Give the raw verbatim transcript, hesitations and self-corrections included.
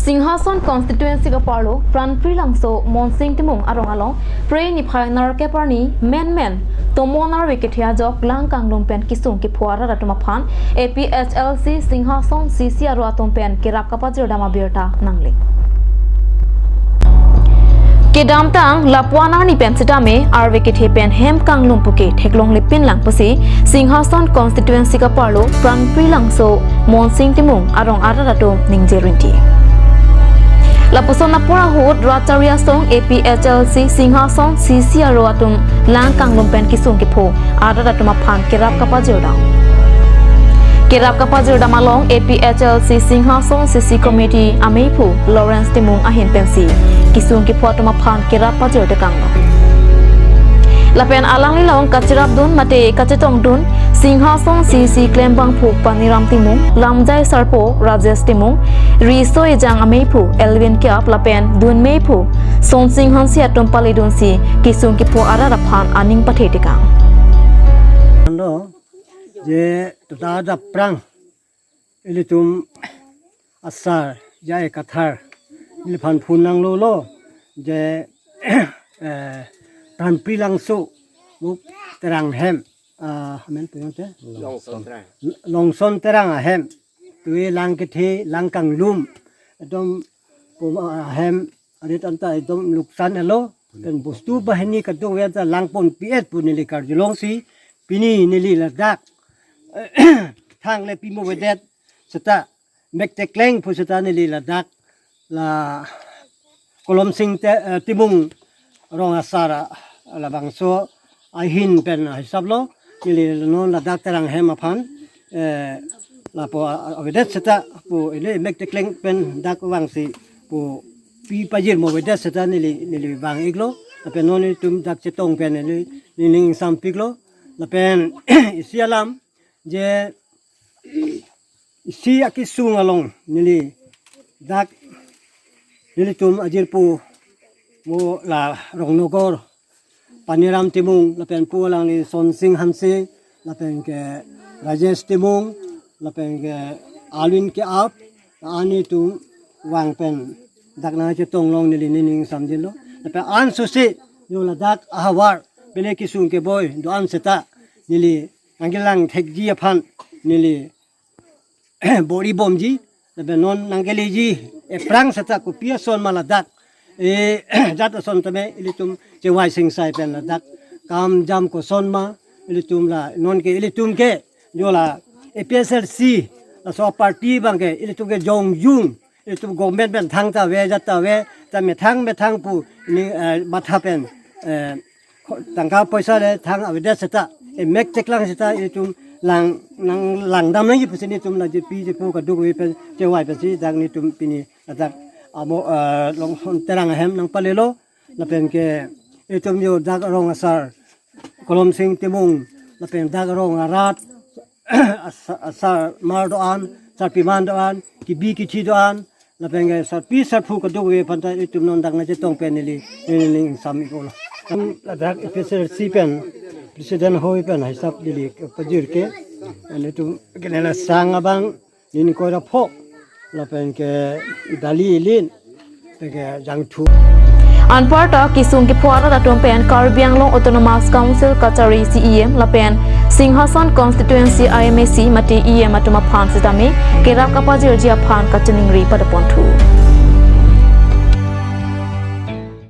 Singhason constituency kaparlo Pranpri Langso Monsing Timung arong along Phre niphai nerkep arni menmen tomon arve kethe ajok lang kanglum pen kisung kipho arat atum aphan A P H L C Singhason C C aro atum pen kerap kapajirdam abirta nangli. Kedamtang lapuan arni pen sitame arve kethe pen hem kanglum puke theklongle pinlang pusi Singhason constituency kaparlo Pranpri Langso Monsing Timung arong arat atum ningje rinti. Lapuson apor ahut rat chari asong A P H L C Singhason C C aro atum lang kanglum pen kisung kipho arat atum aphan kerap kapajirdam. Kerap kapajirdam along A P H L C Singhason C C committee ameiphu Lawrence Timung ahin pensi kisung kipho atum aphan kerap pajir tekanglo. Lapen alanglilong kachirapdun mate kachetongdun Singhason C C klembangphu Paniram Timung, lamjai sarpo Rajesh Timung, riso ejang ameiphu Elvin Kiap lapen dunmeiphu Sonsing Hanse atum paledunsi kisung kipho arat aphan aning pathe tekang. Ano, je tuta ada prang ilitum asar jai kathar iliphan phun nanglolo je, eh, Pranpri Langso, bu Terang hem, ah, amen tu yang te? Longson Terang. Longson Terang ahem. Tui lang kethe, lang kanglum. Ekdom, pum, ah, ahem, arit anta ekdom luksan elo. Pen bostu bahini kadokave ta lang ponpi-et pu neli karjulongsi. Pini neli ladak thangle pimo avedet seta mek tekleng pu seta neli ladak la Kolomsing te, eh, Timung rong asar, ah, labangso ahin pen hisaplo, neli non ladak Terang hem aphan, eh, lapu, ah, avedet seta pu ili mek tekleng pen dak vangsi pu pi pajirmo avedet seta neli, neli vang-iklo, lapen non itum dak chetong pen ili nening sampiklo, lapen isi alam je isi akesung along neli dak nelitum ajirpo mo la Rongnogor Paniram Timung lapen pu alangli Sonsing Hanse lapen ke Rajesh Timung lapen ke Alvin Kiap la-an itum vang pen dak nangchetong along neli nening samjinlo. Lapen ansose yo ladak ahavar pele kesung keboi do-an seta neli nangkelang thekji aphan neli bor-i bomji, lapen non nangkeleji, ephrang seta kopi ason ma ladak, e, jat ason tame ilitum chevai singsai pen ladak kam jam koson ma, ilitum la, non ke, ilitum ke, jo la, A P H L C, laso party abang ke, ilitum ke jongjung, itum government pen thang ta ave, jat ta ave, ta methang methang pu ni, eh, matha pen, eh, tangka poisa le thang avedet seta, eh, mek teklang seta itum lang, nang langdam nangji pusi nelitum la jepi jepo kadokave pen chevai pensi dak nelitum pini ladak amo, eh, Longson Terang ahem nangpalelo, lapen ke itum yo dak rong asar Kolomsing Timung, lapen dak rong arat, asa-, asarmar do-an, sarpiman do-an, kebi kethe do-an, lapen ke sarpi sarpo kadokave aphan ta itum non dak nangchetong pen neli, neli ning sam-iklo. Kan ladak A P H L C pen, president hoi pen hisap neli pajir ke, nelitum kenela sang abang, nin koi ra phok, lapen ke dali ilin, lapen ke jangthu. Anparta kisung kipho arat atum pen Karbi Anglong Autonomous Council kachari C E M lapen Singhason Constituency I M A C mate E M atum aphan sitame kerap kapajirji aphan kachiningri padoponthu.